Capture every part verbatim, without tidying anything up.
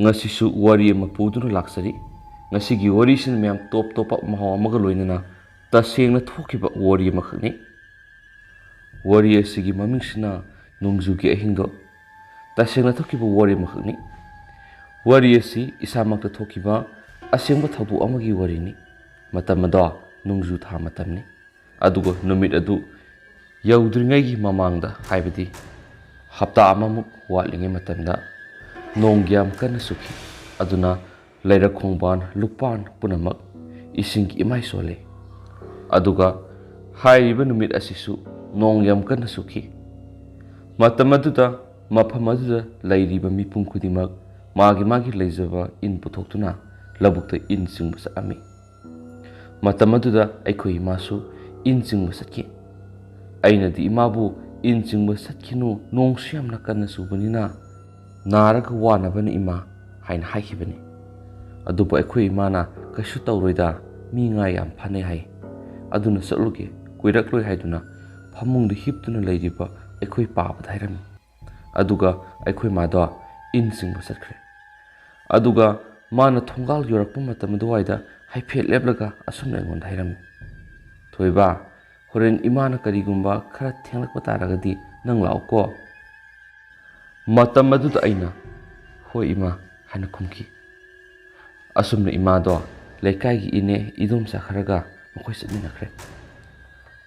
ꯉꯁꯤꯁꯨ ꯋꯥꯔꯤ ꯑꯃ ꯄꯨꯗꯨꯅ ꯂꯥꯛꯆꯔꯤ꯫ ꯉꯁꯤꯒꯤ ꯋꯥꯔꯤꯁꯤꯅ ꯃꯌꯥꯝ ꯇꯣꯞ ꯇꯣꯞꯄ ꯃꯍꯥꯎ ꯑꯃꯒ ꯂꯣꯏꯅꯅ ꯇꯁꯦꯡꯅ ꯊꯣꯛꯈꯤꯕ ꯋꯥꯔꯤ ꯑꯃꯈꯛꯅꯤ꯫ ꯋꯥꯔꯤ ꯑꯁꯤꯒꯤ ꯃꯃꯤꯡꯁꯤꯅ ꯅꯣꯡꯖꯨꯒꯤ ꯑꯍꯤꯡꯗꯣ꯫ ꯇꯁꯦꯡꯅ ꯊꯣꯛꯈꯤꯕ ꯋꯥꯔꯤ ꯑꯃꯈꯛꯅꯤ꯫ ꯋꯥꯔꯤ ꯑꯁꯤ ꯏꯁꯥꯃꯛꯇ ꯊꯣꯛꯈꯤꯕ ꯑꯁꯦꯡꯕ ꯊꯧꯗꯣꯛ ꯑꯃꯒꯤ ꯋꯥꯔꯤꯅꯤ꯫ ꯃꯇꯝ ꯑꯗꯣ ꯅꯣꯡꯖꯨ ꯊꯥ ꯃꯇꯝꯅꯤ꯫ ꯑꯗꯨꯒ ꯅꯨꯃꯤꯠ ꯑꯗꯨ ꯌꯧꯗ꯭ꯔꯤꯉꯩꯒꯤ ꯃꯃꯥꯡꯗ, ꯍꯥꯏꯕꯗꯤ ꯍꯞꯇꯥ ꯑꯃꯃꯨꯛ ꯋꯥꯠꯂꯤꯉꯩ ꯃꯇꯝꯗ, ꯅꯣꯡ ꯌꯥꯝ ꯀꯟꯅ ꯆꯨꯈꯤ꯫ ꯑꯗꯨꯅ ꯂꯩꯔꯛ ꯈꯣꯡꯕꯥꯟ, ꯂꯨꯄꯥꯟ ꯄꯨꯝꯅꯃꯛ ꯏꯁꯤꯡꯒꯤ ꯏꯃꯥꯏ ꯆꯣꯜꯂꯦ꯫ ꯑꯗꯨꯒ ꯍꯥꯏꯔꯤꯕ ꯅꯨꯃꯤꯠ ꯑꯁꯤꯁꯨ ꯅꯣꯡ ꯌꯥꯝ ꯀꯟꯅ ꯆꯨꯈꯤ꯫ ꯃꯇꯝ ꯑꯗꯨꯗ ꯃꯐꯝ ꯑꯗꯨꯗ ꯂꯩꯔꯤꯕ ꯃꯤꯄꯨꯝ ꯈꯨꯗꯤꯡꯃꯛ ꯃꯥꯒꯤ ꯃꯥꯒꯤ ꯂꯩꯖꯕ ꯏꯟ ꯄꯨꯊꯣꯛꯇꯨꯅ ꯂꯧꯕꯨꯛꯇ ꯏꯟ ꯆꯤꯡꯕ ꯆꯠꯂꯝꯃꯤ꯫ ꯃꯇꯝ ꯑꯗꯨꯗ ꯑꯩꯈꯣꯏ ꯏꯃꯥꯁꯨ ꯏꯟ ꯆꯤꯡꯕ ꯆꯠꯈꯤ꯫ ꯑꯩꯅꯗꯤ ꯏꯃꯥꯕꯨ "ꯏꯟ ꯆꯤꯡꯕ ꯆꯠꯈꯤꯅꯨ, ꯅꯣꯡꯁꯨ ꯌꯥꯝꯅ ꯀꯟꯅ ꯆꯨꯕꯅꯤꯅ ꯅꯥꯔꯒ ꯋꯥꯅꯕꯅꯤ ꯏꯃꯥ" ꯍꯥꯏꯅ ꯍꯥꯏꯈꯤꯕꯅꯤ꯫ ꯑꯗꯨꯕꯨ ꯑꯩꯈꯣꯏ ꯏꯃꯥꯅ "ꯀꯩꯁꯨ ꯇꯧꯔꯣꯏꯗ, ꯃꯤ ꯉꯥ ꯌꯥꯝ ꯐꯥꯅꯩ" ꯍꯥꯏ꯫ ꯑꯗꯨꯅ "ꯆꯠꯂꯨꯒꯦ, ꯀꯨꯏꯔꯛꯂꯣꯏ" ꯍꯥꯏꯗꯨꯅ ꯐꯃꯨꯡꯗ ꯍꯤꯞꯇꯨꯅ ꯂꯩꯔꯤꯕ ꯑꯩꯈꯣꯏ ꯄꯥꯕꯗ ꯍꯥꯏꯔꯝꯃꯤ꯫ ꯑꯗꯨꯒ ꯑꯩꯈꯣꯏ ꯃꯥꯗꯣ ꯏꯟ ꯆꯤꯡꯕ ꯆꯠꯈ꯭ꯔꯦ꯫ ꯑꯗꯨꯒ ꯃꯥꯅ ꯊꯣꯡꯒꯥꯜ ꯌꯧꯔꯛꯄ ꯃꯇꯝ ꯑꯗꯨꯋꯥꯏꯗ ꯍꯥꯏꯐꯦꯠ ꯂꯦꯞꯂꯒ ꯑꯁꯨꯝꯅ ꯑꯩꯉꯣꯟꯗ ꯍꯥꯏꯔꯝꯃꯤ, "ꯊꯣꯏꯕ, ꯍꯣꯔꯦꯟ ꯏꯃꯥꯅ ꯀꯔꯤꯒꯨꯝꯕ ꯈꯔ ꯊꯦꯡꯂꯛꯄ ꯇꯥꯔꯒꯗꯤ ꯅꯪ ꯂꯥꯛꯎꯀꯣ?" ꯃꯇꯝ ꯑꯗꯨꯗ ꯑꯩꯅ "ꯍꯣꯏ ꯏꯃꯥ" ꯍꯥꯏꯅ ꯈꯨꯝꯈꯤ꯫ ꯑꯁꯨꯝꯅ ꯏꯃꯥꯗꯣ ꯂꯩꯀꯥꯏꯒꯤ ꯏꯅꯦ ꯏꯗꯣꯝꯆꯥ ꯈꯔꯒ ꯃꯈꯣꯏ ꯆꯠꯃꯤꯟꯅꯈ꯭ꯔꯦ꯫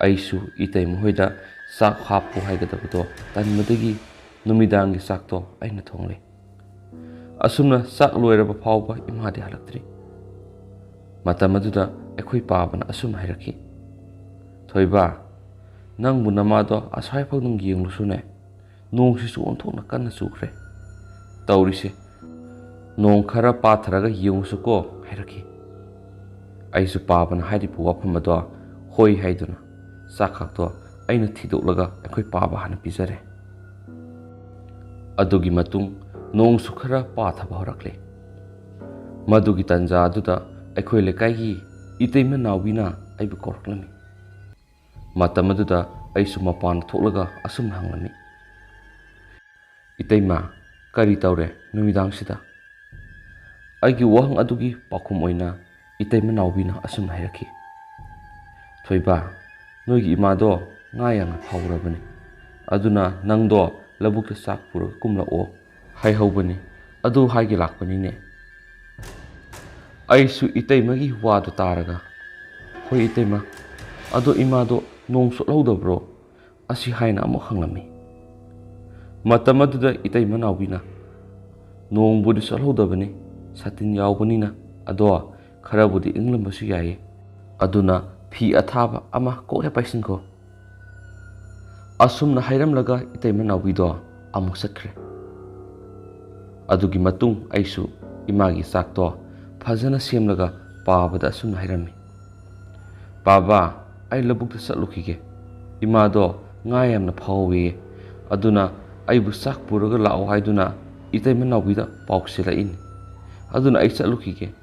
ꯑꯩꯁꯨ ꯏꯇꯩꯃ ꯍꯣꯏꯗ ꯆꯥꯛ ꯍꯥꯞꯄꯨ ꯍꯥꯏꯒꯗꯕꯗꯣ ꯇꯟꯕꯗꯒꯤ ꯅꯨꯃꯤꯗꯥꯡꯒꯤ ꯆꯥꯛꯇꯣ ꯑꯩꯅ ꯊꯣꯡꯂꯦ꯫ ꯑꯁꯨꯝꯅ ꯆꯥꯛ ꯂꯣꯏꯔꯕ ꯐꯥꯎꯕ ꯏꯃꯥꯗꯤ ꯍꯜꯂꯛꯇ꯭ꯔꯤ꯫ ꯃꯇꯝ ꯑꯗꯨꯗ ꯑꯩꯈꯣꯏ ꯄꯥꯕꯅ ꯑꯁꯨꯝꯅ ꯍꯥꯏꯔꯛꯈꯤ, "ꯊꯣꯏꯕ, ꯅꯪꯕꯨ ꯅꯃꯥꯗꯣ ꯑꯁ꯭ꯋꯥꯏꯐꯥꯎꯗꯪ ꯌꯦꯡꯂꯨꯁꯨꯅꯦ꯫ ꯅꯣꯡꯁꯤꯁꯨ ꯑꯣꯟꯊꯣꯛꯅ ꯀꯟꯅ ꯆꯨꯈ꯭ꯔꯦ ꯇꯧꯔꯤꯁꯦ꯫ ꯅꯣꯡ ꯈꯔ ꯄꯥꯊꯔꯒ ꯌꯦꯡꯉꯨꯁꯨꯀꯣ" ꯍꯥꯏꯔꯛꯈꯤ꯫ ꯑꯩꯁꯨ ꯄꯥꯕꯅ ꯍꯥꯏꯔꯤꯕ ꯋꯥꯐꯝ ꯑꯗꯣ ꯍꯣꯏ ꯍꯥꯏꯗꯨꯅ ꯆꯥꯛꯈꯥꯛꯇꯣ ꯑꯩꯅ ꯊꯤꯗꯣꯛꯂꯒ ꯑꯩꯈꯣꯏ ꯄꯥꯕ ꯍꯥꯟꯅ ꯄꯤꯖꯔꯦ꯫ ꯑꯗꯨꯒꯤ ꯃꯇꯨꯡ ꯅꯣꯡꯁꯨ ꯈꯔ ꯄꯥꯊꯕ ꯍꯧꯔꯛꯂꯦ꯫ ꯃꯗꯨꯒꯤ ꯇꯥꯟꯖꯥ ꯑꯗꯨꯗ ꯑꯩꯈꯣꯏ ꯂꯩꯀꯥꯏꯒꯤ ꯏꯇꯩꯃ ꯅꯥꯎꯕꯤꯅ ꯑꯩꯕꯨ ꯀꯧꯔꯛꯂꯝꯃꯤ꯫ ꯃꯇꯝ ꯑꯗꯨꯗ ꯑꯩꯁꯨ ꯃꯄꯥꯟꯗ ꯊꯣꯛꯂꯒ ꯑꯁꯨꯝꯅ ꯍꯪꯂꯝꯃꯤ, "ꯏꯇꯩꯃ, ꯀꯔꯤ ꯇꯧꯔꯦ ꯅꯨꯃꯤꯗꯥꯡꯁꯤꯗ?" ꯑꯩꯒꯤ ꯋꯥꯍꯪ ꯑꯗꯨꯒꯤ ꯄꯥꯎꯈꯨꯝ ꯑꯣꯏꯅ ꯏꯇꯩꯃ ꯅꯥꯎꯕꯤꯅ ꯑꯁꯨꯝꯅ ꯍꯥꯏꯔꯛꯈꯤ, "ꯊꯣꯏꯕ, ꯅꯣꯏꯒꯤ ꯏꯃꯥꯗꯣ ꯉꯥ ꯌꯥꯝꯅ ꯐꯥꯎꯔꯕꯅꯤ, ꯑꯗꯨꯅ ꯅꯪꯗꯣ ꯂꯧꯕꯨꯛꯇ ꯆꯥꯛ ꯄꯨꯔꯒ ꯀꯨꯝꯂꯛꯑꯣ ꯍꯥꯏꯍꯧꯕꯅꯤ, ꯑꯗꯨ ꯍꯥꯏꯒꯦ ꯂꯥꯛꯄꯅꯤꯅꯦ꯫" ꯑꯩꯁꯨ ꯏꯇꯩꯃꯒꯤ ꯋꯥꯗꯨ ꯇꯥꯔꯒ, "ꯍꯣꯏ ꯏꯇꯩꯃ, ꯑꯗꯣ ꯏꯃꯥꯗꯣ ꯅꯣꯡ ꯆꯣꯠꯍꯧꯗꯕ꯭ꯔꯣ?" ꯑꯁꯤ ꯍꯥꯏꯅ ꯑꯃꯨꯛ ꯍꯪꯂꯝꯃꯤ꯫ ꯃꯇꯝ ꯑꯗꯨꯗ ꯏꯇꯩꯃ ꯅꯥꯎꯕꯤꯅ, "ꯅꯣꯡꯕꯨꯗꯤ ꯆꯣꯠꯍꯧꯗꯕꯅꯤ, ꯁꯥꯇꯤꯟ ꯌꯥꯎꯕꯅꯤꯅ, ꯑꯗꯣ ꯈꯔꯕꯨꯗꯤ ꯏꯪꯂꯝꯕꯁꯨ ꯌꯥꯏꯌꯦ, ꯑꯗꯨꯅ ꯐꯤ ꯑꯊꯥꯕ ꯑꯃ ꯀꯣꯛ ꯍꯦꯛ ꯄꯥꯏꯁꯤꯟꯈꯣ꯫" ꯑꯁꯨꯝꯅ ꯍꯥꯏꯔꯝꯂꯒ ꯏꯇꯩꯃ ꯅꯥꯎꯕꯤꯗꯣ ꯑꯃꯨꯛ ꯆꯠꯈ꯭ꯔꯦ꯫ ꯑꯗꯨꯒꯤ ꯃꯇꯨꯡ ꯑꯩꯁꯨ ꯏꯃꯥꯒꯤ ꯆꯥꯛꯇꯣ ꯐꯖꯅ ꯁꯦꯝꯂꯒ ꯄꯥꯕꯗ ꯑꯁꯨꯝꯅ ꯍꯥꯏꯔꯝꯃꯤ, "ꯄꯥꯕ, ꯑꯩ ꯂꯧꯕꯨꯛꯇ ꯆꯠꯂꯨꯈꯤꯒꯦ꯫ ꯏꯃꯥꯗꯣ ꯉꯥ ꯌꯥꯝꯅ ꯐꯥꯎꯋꯦꯌꯦ, ꯑꯗꯨꯅ ꯑꯩꯕꯨ ꯆꯥꯛ ꯄꯨꯔꯒ ꯂꯥꯛꯑꯣ ꯍꯥꯏꯗꯨꯅ ꯏꯇꯩꯃ ꯅꯥꯎꯕꯤꯗ ꯄꯥꯎ ꯆꯦꯜꯂꯛꯏꯅꯤ, ꯑꯗꯨꯅ ꯑꯩ ꯆꯠꯂꯨꯈꯤꯒꯦ꯫"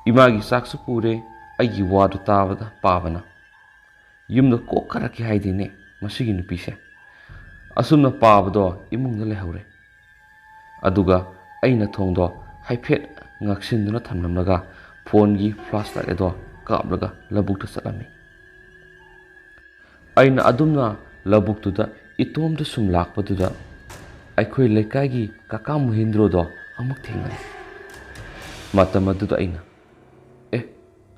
ꯏꯃꯥꯒꯤ ꯆꯥꯛꯁꯨ ꯄꯨꯔꯦ꯫ ꯑꯩꯒꯤ ꯋꯥꯗꯨ ꯇꯥꯕꯗ ꯄꯥꯕꯅ, "ꯌꯨꯝꯗ ꯀꯣꯛ ꯀꯥꯔꯛꯀꯦ ꯍꯥꯏꯗꯦꯅꯦ ꯃꯁꯤꯒꯤ ꯅꯨꯄꯤꯁꯦ꯫" ꯑꯁꯨꯝꯅ ꯄꯥꯕꯗꯣ ꯏꯃꯨꯡꯗ ꯂꯩꯍꯧꯔꯦ꯫ ꯑꯗꯨꯒ ꯑꯩꯅ ꯊꯣꯡꯗꯣ ꯍꯥꯏꯐꯦꯠ ꯉꯥꯛꯁꯤꯟꯗꯨꯅ ꯊꯝꯂꯝꯂꯒ ꯐꯣꯟꯒꯤ ꯐ꯭ꯂꯥꯁ ꯂꯥꯏꯠ ꯑꯗꯣ ꯀꯥꯞꯂꯒ ꯂꯧꯕꯨꯛꯇ ꯆꯠꯂꯝꯃꯤ꯫ ꯑꯩꯅ ꯑꯗꯨꯝꯅ ꯂꯧꯕꯨꯛꯇꯨꯗ ꯏꯇꯣꯝꯇ ꯁꯨꯝ ꯂꯥꯛꯄꯗꯨꯗ ꯑꯩꯈꯣꯏ ꯂꯩꯀꯥꯏꯒꯤ ꯀꯀꯥ ꯃꯣꯍꯦꯟꯗ꯭ꯔꯣꯗꯣ ꯑꯃꯨꯛ ꯊꯦꯡꯅꯔꯦ꯫ ꯃꯇꯝ ꯑꯗꯨꯗ ꯑꯩꯅ, "ꯑꯦ,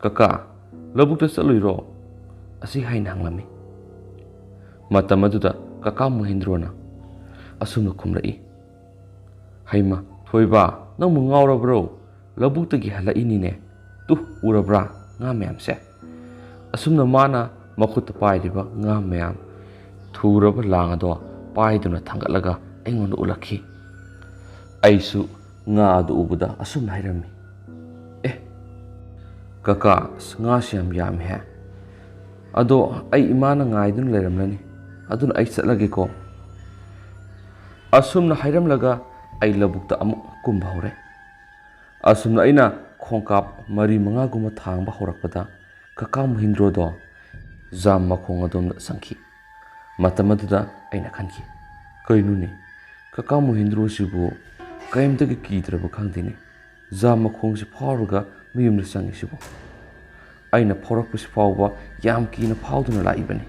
ꯀꯀꯥ, ꯂꯧꯕꯨꯛꯇ ꯆꯠꯂꯨꯏꯔꯣ?" ꯑꯁꯤ ꯍꯥꯏꯅ ꯍꯪꯂꯝꯃꯤ꯫ ꯃꯇꯝ ꯑꯗꯨꯗ ꯀꯀꯥ ꯃꯣꯍꯦꯟꯗ꯭ꯔꯣꯅ ꯑꯁꯨꯝꯅ ꯈꯨꯝꯂꯛꯏ, "ꯍꯩꯃ, ꯊꯣꯏꯕ, ꯅꯪꯕꯨ ꯉꯥꯎꯔꯕ꯭ꯔꯣ? ꯂꯧꯕꯨꯛꯇꯒꯤ ꯍꯜꯂꯛꯏꯅꯤꯅꯦ꯫ ꯇꯨ, ꯎꯔꯕ꯭ꯔꯥ ꯉꯥ ꯃꯌꯥꯝꯁꯦ?" ꯑꯁꯨꯝꯅ ꯃꯥꯅ ꯃꯈꯨꯠꯇ ꯄꯥꯏꯔꯤꯕ ꯉꯥ ꯃꯌꯥꯝ, ꯊꯨꯔꯕ ꯂꯥꯡ ꯑꯗꯣ ꯄꯥꯏꯗꯨꯅ ꯊꯥꯡꯒꯠꯂꯒ ꯑꯩꯉꯣꯟꯗ ꯎꯠꯂꯛꯈꯤ꯫ ꯑꯩꯁꯨ ꯉꯥ ꯑꯗꯨ ꯎꯕꯗ ꯑꯁꯨꯝꯅ ꯍꯥꯏꯔꯝꯃꯤ, "ꯑꯦ, ꯀꯀꯥ, ꯑꯁ, ꯉꯥꯁꯤ ꯌꯥꯝ ꯌꯥꯝꯃꯤꯍꯦ꯫ ꯑꯗꯣ ꯑꯩ ꯏꯃꯥꯅ ꯉꯥꯏꯗꯨꯅ ꯂꯩꯔꯝꯂꯅꯤ, ꯑꯗꯨꯅ ꯑꯩ ꯆꯠꯂꯒꯦꯀꯣ꯫" ꯑꯁꯨꯝꯅ ꯍꯥꯏꯔꯝꯂꯒ ꯑꯩ ꯂꯧꯕꯨꯛꯇ ꯑꯃꯨꯛ ꯀꯨꯝꯕ ꯍꯧꯔꯦ꯫ ꯑꯁꯨꯝꯅ ꯑꯩꯅ ꯈꯣꯡꯀꯥꯞ ꯃꯔꯤ ꯃꯉꯥꯒꯨꯝꯕ ꯊꯥꯡꯕ ꯍꯧꯔꯛꯄꯗ ꯀꯀꯥ ꯃꯣꯍꯤꯟꯗ꯭ꯔꯣꯗꯣ ꯖꯥꯝ ꯃꯈꯣꯡ ꯑꯗꯣꯝꯗ ꯆꯪꯈꯤ꯫ ꯃꯇꯝ ꯑꯗꯨꯗ ꯑꯩꯅ ꯈꯟꯈꯤ, "ꯀꯩꯅꯣꯅꯦ, ꯀꯀꯥ ꯃꯣꯍꯤꯟꯗ꯭ꯔꯣꯁꯤꯕꯨ ꯀꯔꯤꯝꯇꯒ ꯀꯤꯗ꯭ꯔꯕ ꯈꯪꯗꯦꯅꯦ꯫ ꯖꯥꯝ ꯃꯈꯣꯡꯁꯤ ꯐꯥꯎꯔꯒ ꯃꯌꯨꯝꯗ ꯆꯪꯉꯤꯁꯤꯕꯣ? ꯑꯩꯅ ꯐꯥꯎꯔꯛꯄꯁꯤ ꯐꯥꯎꯕ ꯌꯥꯝ ꯀꯤꯅ ꯐꯥꯎꯗꯨꯅ ꯂꯥꯛꯏꯕꯅꯤ꯫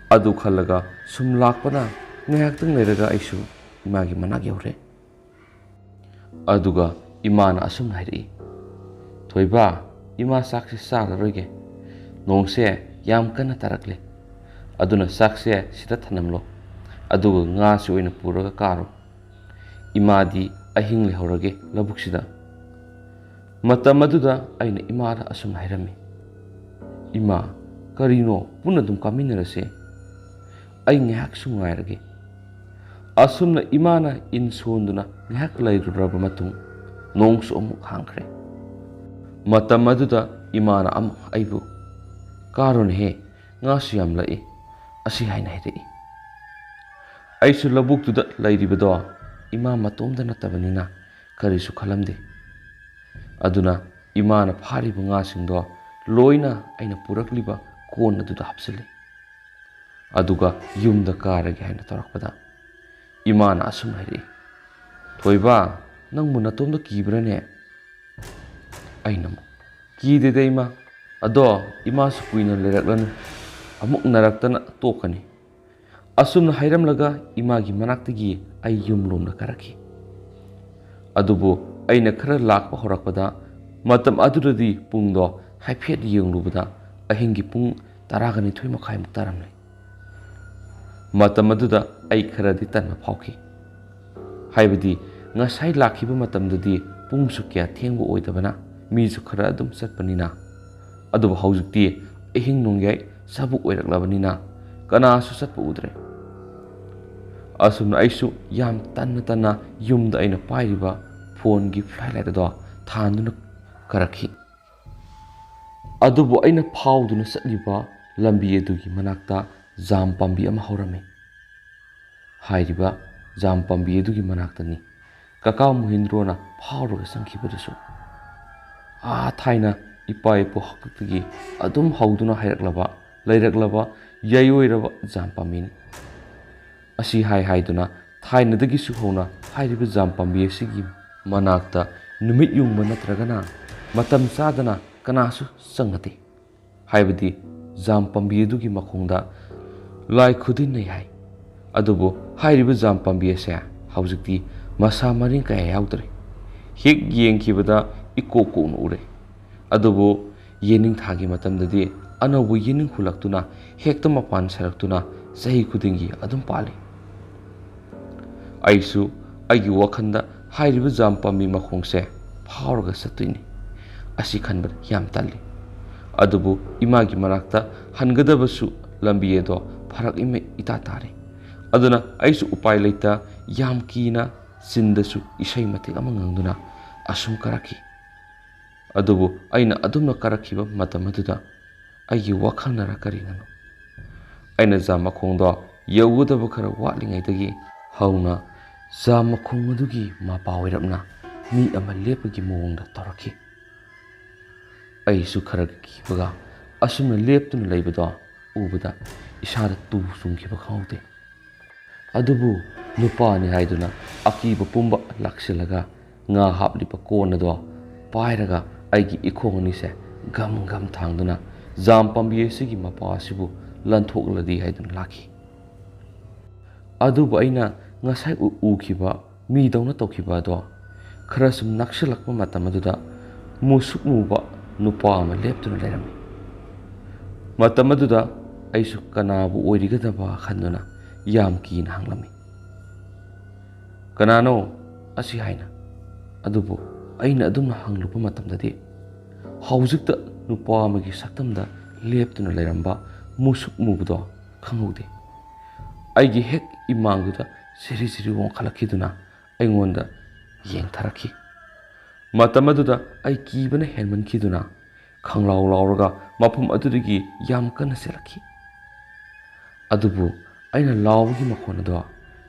ꯑꯗꯨ ꯈꯜꯂꯒ ꯁꯨꯝ ꯂꯥꯛꯄꯅ ꯉꯥꯏꯍꯥꯛꯇꯪ ꯂꯩꯔꯒ ꯑꯩꯁꯨ ꯏꯃꯥꯒꯤ ꯃꯅꯥꯛ ꯌꯧꯔꯦ꯫ ꯑꯗꯨꯒ ꯏꯃꯥꯅ ꯑꯁꯨꯝꯅ ꯍꯥꯏꯔꯛꯏ, "ꯊꯣꯏꯕ, ꯏꯃꯥ ꯆꯥꯛꯁꯤ ꯆꯥꯔꯔꯣꯏꯒꯦ꯫ ꯅꯣꯡꯁꯦ ꯌꯥꯝ ꯀꯟꯅ ꯇꯥꯔꯛꯂꯦ꯫ ꯑꯗꯨꯅ ꯆꯥꯛꯁꯦ ꯁꯤꯗ ꯊꯅꯝꯂꯣ꯫ ꯑꯗꯨꯒ ꯉꯥꯁꯤ ꯑꯣꯏꯅ ꯄꯨꯔꯒ ꯀꯥꯔꯣ꯫ ꯏꯃꯥꯗꯤ ꯑꯍꯤꯡ ꯂꯩꯍꯧꯔꯒꯦ ꯂꯧꯕꯨꯛꯁꯤꯗ꯫" ꯃꯇꯝ ꯑꯗꯨꯗ ꯑꯩꯅ ꯏꯃꯥꯗ ꯑꯁꯨꯝ ꯍꯥꯏꯔꯝꯃꯤ, "ꯏꯃꯥ, ꯀꯔꯤꯅꯣ, ꯄꯨꯟꯅ ꯑꯗꯨꯝ ꯀꯥꯃꯤꯟꯅꯔꯁꯦ꯫ ꯑꯩ ꯉꯥꯏꯍꯥꯛꯁꯨ ꯉꯥꯏꯔꯒꯦ꯫" ꯑꯁꯨꯝꯅ ꯏꯃꯥꯅ ꯏꯟ ꯁꯣꯟꯗꯨꯅ ꯉꯥꯏꯍꯥꯛ ꯂꯩꯔꯨꯔꯕ ꯃꯇꯨꯡ, ꯅꯣꯡꯁꯨ ꯑꯃꯨꯛ ꯍꯥꯡꯈ꯭ꯔꯦ꯫ ꯃꯇꯝ ꯑꯗꯨꯗ ꯏꯃꯥꯅ ꯑꯃꯨꯛ ꯑꯩꯕꯨ, "ꯀꯥꯔꯣꯅꯦꯍꯦ, ꯉꯥꯁꯨ ꯌꯥꯝ ꯂꯛꯏ," ꯑꯁꯤ ꯍꯥꯏꯅ ꯍꯥꯏꯔꯛꯏ꯫ ꯑꯩꯁꯨ ꯂꯧꯕꯨꯛꯇꯨꯗ ꯂꯩꯔꯤꯕꯗꯣ ꯏꯃꯥ ꯃꯇꯣꯝꯇ ꯅꯠꯇꯕꯅꯤꯅ ꯀꯔꯤꯁꯨ ꯈꯜꯂꯝꯗꯦ꯫ ꯑꯗꯨꯅ ꯏꯃꯥꯅ ꯐꯥꯔꯤꯕ ꯉꯥꯁꯤꯡꯗꯣ ꯂꯣꯏꯅ ꯑꯩꯅ ꯄꯨꯔꯛꯂꯤꯕ ꯀꯣꯟ ꯑꯗꯨꯗ ꯍꯥꯞꯆꯤꯜꯂꯤ꯫ ꯑꯗꯨꯒ ꯌꯨꯝꯗ ꯀꯥꯔꯒꯦ ꯍꯥꯏꯅ ꯇꯧꯔꯛꯄꯗ ꯏꯃꯥꯅ ꯑꯁꯨꯝ ꯍꯥꯏꯔꯛꯏ, "ꯊꯣꯏꯕ, ꯅꯪꯕꯨ ꯅꯇꯣꯝꯇ ꯀꯤꯕ꯭ꯔꯥꯅꯦ?" ꯑꯩꯅ ꯑꯃꯨꯛ, "ꯀꯤꯗꯦꯗ ꯏꯃꯥ, ꯑꯗꯣ ꯏꯃꯥꯁꯨ ꯀꯨꯏꯅ ꯂꯩꯔꯛꯂꯅꯨ, ꯑꯃꯨꯛ ꯅꯥꯔꯛꯇꯅ ꯇꯣꯛꯀꯅꯤ꯫" ꯑꯁꯨꯝꯅ ꯍꯥꯏꯔꯝꯂꯒ ꯏꯃꯥꯒꯤ ꯃꯅꯥꯛꯇꯒꯤ ꯑꯩ ꯌꯨꯝꯂꯣꯝꯗ ꯀꯥꯔꯛꯈꯤ꯫ ꯑꯗꯨꯕꯨ ꯑꯩꯅ ꯈꯔ ꯂꯥꯛꯄ ꯍꯧꯔꯛꯄꯗ, ꯃꯇꯝ ꯑꯗꯨꯗꯗꯤ ꯄꯨꯡꯗꯣ ꯍꯥꯏꯐꯦꯠ ꯌꯦꯡꯂꯨꯕꯗ ꯑꯍꯤꯡꯒꯤ ꯄꯨꯡ ꯇꯔꯥꯒ ꯅꯤꯊꯣꯏ ꯃꯈꯥꯏꯃꯨꯛ ꯇꯥꯔꯝꯂꯦ꯫ ꯃꯇꯝ ꯑꯗꯨꯗ ꯑꯩ ꯈꯔꯗꯤ ꯇꯟꯕ ꯐꯥꯎꯈꯤ꯫ ꯍꯥꯏꯕꯗꯤ ꯉꯁꯥꯏ ꯂꯥꯛꯈꯤꯕ ꯃꯇꯝꯗꯗꯤ ꯄꯨꯡꯁꯨ ꯀꯌꯥ ꯊꯦꯡꯕ ꯑꯣꯏꯗꯕꯅ ꯃꯤꯁꯨ ꯈꯔ ꯑꯗꯨꯝ ꯆꯠꯄꯅꯤꯅ꯫ ꯑꯗꯨꯕꯨ ꯍꯧꯖꯤꯛꯇꯤ ꯑꯍꯤꯡ ꯅꯣꯡꯌꯥꯏ ꯆꯕꯨꯛ ꯑꯣꯏꯔꯛꯂꯕꯅꯤꯅ ꯀꯅꯥꯁꯨ ꯆꯠꯄ ꯎꯗ꯭ꯔꯦ꯫ ꯑꯁꯨꯝꯅ ꯑꯩꯁꯨ ꯌꯥꯝ ꯇꯟꯅ ꯇꯟꯅ ꯌꯨꯝꯗ ꯑꯩꯅ ꯄꯥꯏꯔꯤꯕ ꯐꯣꯟꯒꯤ flashlight ꯑꯗꯣ ꯊꯥꯟꯗꯨꯅ ꯀꯥꯔꯛꯈꯤ꯫ ꯑꯗꯨꯕꯨ ꯑꯩꯅ ꯐꯥꯎꯗꯨꯅ ꯆꯠꯂꯤꯕ ꯂꯝꯕꯤ ꯑꯗꯨꯒꯤ ꯃꯅꯥꯛꯇ ꯖꯥꯝ ꯄꯥꯝꯕꯤ ꯑꯃ ꯍꯧꯔꯝꯃꯤ꯫ ꯍꯥꯏꯔꯤꯕ ꯖꯥꯝ ꯄꯥꯝꯕꯤ ꯑꯗꯨꯒꯤ ꯃꯅꯥꯛꯇꯅꯤ ꯀꯀꯥ ꯃꯣꯍꯤꯟꯗ꯭ꯔꯣꯅ ꯐꯥꯎꯔꯒ ꯆꯪꯈꯤꯕꯗꯨꯁꯨ꯫ ꯑꯥ ꯊꯥꯏꯅ ꯏꯄꯥ ꯏꯄꯨ ꯍꯥꯛꯇꯛꯇꯒꯤ ꯑꯗꯨꯝ ꯍꯧꯗꯨꯅ ꯍꯥꯏꯔꯛꯂꯕ, ꯂꯩꯔꯛꯂꯕ, ꯌꯥꯏꯑꯣꯏꯔꯕ ꯖꯥꯝ ꯄꯥꯝꯕꯤꯅꯤ꯫ ꯑꯁꯤ ꯍꯥꯏ ꯍꯥꯏꯗꯨꯅ ꯊꯥꯏꯅꯗꯒꯤꯁꯨ ꯍꯧꯅ ꯍꯥꯏꯔꯤꯕ ꯖꯥꯝ ꯄꯥꯝꯕꯤ ꯑꯁꯤꯒꯤ ꯃꯅꯥꯛꯇ ꯅꯨꯃꯤꯠ ꯌꯨꯡꯕ ꯅꯠꯇ꯭ꯔꯒꯅ ꯃꯇꯝ ꯆꯥꯗꯅ ꯀꯅꯥꯁꯨ ꯆꯪꯅꯗꯦ꯫ ꯍꯥꯏꯕꯗꯤ ꯖꯥꯝ ꯄꯥꯝꯕꯤ ꯑꯗꯨꯒꯤ ꯃꯈꯣꯡꯗ ꯂꯥꯏ ꯈꯨꯗꯤꯟꯅꯩ ꯍꯥꯏ꯫ ꯑꯗꯨꯕꯨ ꯍꯥꯏꯔꯤꯕ ꯖꯥꯝ ꯄꯥꯝꯕꯤ ꯑꯁꯦ ꯍꯧꯖꯤꯛꯇꯤ ꯃꯁꯥ ꯃꯔꯦꯡ ꯀꯌꯥ ꯌꯥꯎꯗ꯭ꯔꯦ꯫ ꯍꯦꯛ ꯌꯦꯡꯈꯤꯕꯗ ꯏꯀꯣꯛ ꯀꯣꯛꯅ ꯎꯔꯦ꯫ ꯑꯗꯨꯕꯨ ꯌꯦꯅꯤꯡꯊꯥꯒꯤ ꯃꯇꯝꯗꯗꯤ ꯑꯅꯧꯕ ꯌꯦꯅꯤꯡ ꯍꯨꯜꯂꯛꯇꯨꯅ ꯍꯦꯛꯇ ꯃꯄꯥꯟ ꯁꯥꯔꯛꯇꯨꯅ ꯆꯍꯤ ꯈꯨꯗꯤꯡꯒꯤ ꯑꯗꯨꯝ ꯄꯥꯜꯂꯤ꯫ ꯑꯩꯁꯨ ꯑꯩꯒꯤ ꯋꯥꯈꯜꯗ ꯍꯥꯏꯔꯤꯕ ꯖꯥꯝ ꯄꯥꯝꯕꯤ ꯃꯈꯣꯡꯁꯦ ꯐꯥꯎꯔꯒ ꯆꯠꯇꯣꯏꯅꯤ꯫ ꯑꯁꯤ ꯈꯟꯕꯗ ꯌꯥꯝ ꯇꯜꯂꯤ꯫ ꯑꯗꯨꯕꯨ ꯏꯃꯥꯒꯤ ꯃꯅꯥꯛꯇ ꯍꯟꯒꯗꯕꯁꯨ ꯂꯝꯕꯤ ꯑꯗꯣ ꯐꯔꯛ ꯏꯃ ꯏꯇꯥ ꯇꯥꯔꯦ꯫ ꯑꯗꯨꯅ ꯑꯩꯁꯨ ꯎꯄꯥꯏ ꯂꯩꯇ ꯌꯥꯝ ꯀꯤꯅ ꯆꯤꯟꯗꯁꯨ ꯏꯁꯩ ꯃꯇꯦꯛ ꯑꯃ ꯉꯪꯗꯨꯅ ꯑꯁꯨꯝ ꯀꯥꯔꯛꯈꯤ꯫ ꯑꯗꯨꯕꯨ ꯑꯩꯅ ꯑꯗꯨꯝꯅ ꯀꯥꯔꯛꯈꯤꯕ ꯃꯇꯝ ꯑꯗꯨꯗ ꯑꯩꯒꯤ ꯋꯥꯈꯜꯅꯔ ꯀꯔꯤꯅꯅꯣ, ꯑꯩꯅ ꯖꯥꯝ ꯃꯈꯣꯡꯗꯣ ꯌꯧꯒꯗꯕ ꯈꯔ ꯋꯥꯠꯂꯤꯉꯩꯗꯒꯤ ꯍꯧꯅ ꯖꯥꯝ ꯃꯈꯣꯡ ꯑꯗꯨꯒꯤ ꯃꯄꯥ ꯑꯣꯏꯔꯞꯅ ꯃꯤ ꯑꯃ ꯂꯦꯞꯄꯒꯤ ꯃꯑꯣꯡꯗ ꯇꯧꯔꯛꯈꯤ꯫ ꯑꯩꯁꯨ ꯈꯔ ꯀꯤꯕꯒ ꯑꯁꯨꯝꯅ ꯂꯦꯞꯇꯨꯅ ꯂꯩꯕꯗꯣ ꯎꯕꯗ ꯏꯁꯥꯗ ꯇꯨ ꯆꯨꯡꯈꯤꯕ ꯈꯪꯍꯧꯗꯦ꯫ ꯑꯗꯨꯕꯨ ꯅꯨꯄꯥꯅꯤ ꯍꯥꯏꯗꯨꯅ ꯑꯀꯤꯕ ꯄꯨꯝꯕ ꯂꯥꯛꯁꯤꯜꯂꯒ ꯉꯥ ꯍꯥꯞꯂꯤꯕ ꯀꯣꯟ ꯑꯗꯣ ꯄꯥꯏꯔꯒ ꯑꯩꯒꯤ ꯏꯈꯣꯡ ꯑꯅꯤꯁꯦ ꯒꯝ ꯒꯝ ꯊꯥꯡꯗꯨꯅ ꯖꯥꯝ ꯄꯥꯝꯕꯤ ꯑꯁꯤꯒꯤ ꯃꯄꯥ ꯑꯁꯤꯕꯨ ꯂꯟꯊꯣꯛꯂꯗꯤ ꯍꯥꯏꯗꯨꯅ ꯂꯥꯛꯈꯤ꯫ ꯑꯗꯨꯕꯨ ꯑꯩꯅ ꯉꯁꯥꯏ ꯎ-, ꯎꯈꯤꯕ ꯃꯤꯗꯧꯅ ꯇꯧꯈꯤꯕ ꯑꯗꯣ ꯈꯔ ꯁꯨꯝ ꯅꯛꯁꯤꯜꯂꯛꯄ ꯃꯇꯝ ꯑꯗꯨꯗ ꯃꯨꯁꯨꯛ ꯃꯨꯕ ꯅꯨꯄꯥ ꯑꯃ ꯂꯦꯞꯇꯨꯅ ꯂꯩꯔꯝꯃꯤ꯫ ꯃꯇꯝ ꯑꯗꯨꯗ ꯑꯩꯁꯨ ꯀꯅꯥꯕꯨ ꯑꯣꯏꯔꯤꯒꯗꯕ ꯈꯟꯗꯨꯅ ꯌꯥꯝ ꯀꯤꯅ ꯍꯪꯂꯝꯃꯤ, "ꯀꯅꯥꯅꯣ?" ꯑꯁꯤ ꯍꯥꯏꯅ꯫ ꯑꯗꯨꯕꯨ ꯑꯩꯅ ꯑꯗꯨꯝꯅ ꯍꯪꯂꯨꯕ ꯃꯇꯝꯗꯗꯤ ꯍꯧꯖꯤꯛꯇ ꯅꯨꯄꯥ ꯑꯃꯒꯤ ꯁꯛꯇꯝꯗ ꯂꯦꯞꯇꯨꯅ ꯂꯩꯔꯝꯕ ꯃꯨꯁꯨꯛ ꯃꯨꯕꯗꯣ ꯈꯪꯍꯧꯗꯦ꯫ ꯑꯩꯒꯤ ꯍꯦꯛ ꯏꯃꯥꯡꯗꯨꯗ ꯁꯤꯔꯤ ꯁꯤꯔꯤ ꯋꯥꯡꯈꯠꯂꯛꯈꯤꯗꯨꯅ ꯑꯩꯉꯣꯟꯗ ꯌꯦꯡꯊꯔꯛꯈꯤ꯫ ꯃꯇꯝ ꯑꯗꯨꯗ ꯑꯩ ꯀꯤꯕꯅ ꯍꯦꯟꯃꯟꯈꯤꯗꯨꯅ ꯈꯪꯂꯥꯎ ꯂꯥꯎꯔꯒ ꯃꯐꯝ ꯑꯗꯨꯗꯒꯤ ꯌꯥꯝ ꯀꯟꯅ ꯆꯦꯜꯂꯛꯈꯤ꯫ ꯑꯗꯨꯕꯨ ꯑꯩꯅ ꯂꯥꯎꯕꯒꯤ ꯃꯈꯣꯟ ꯑꯗꯣ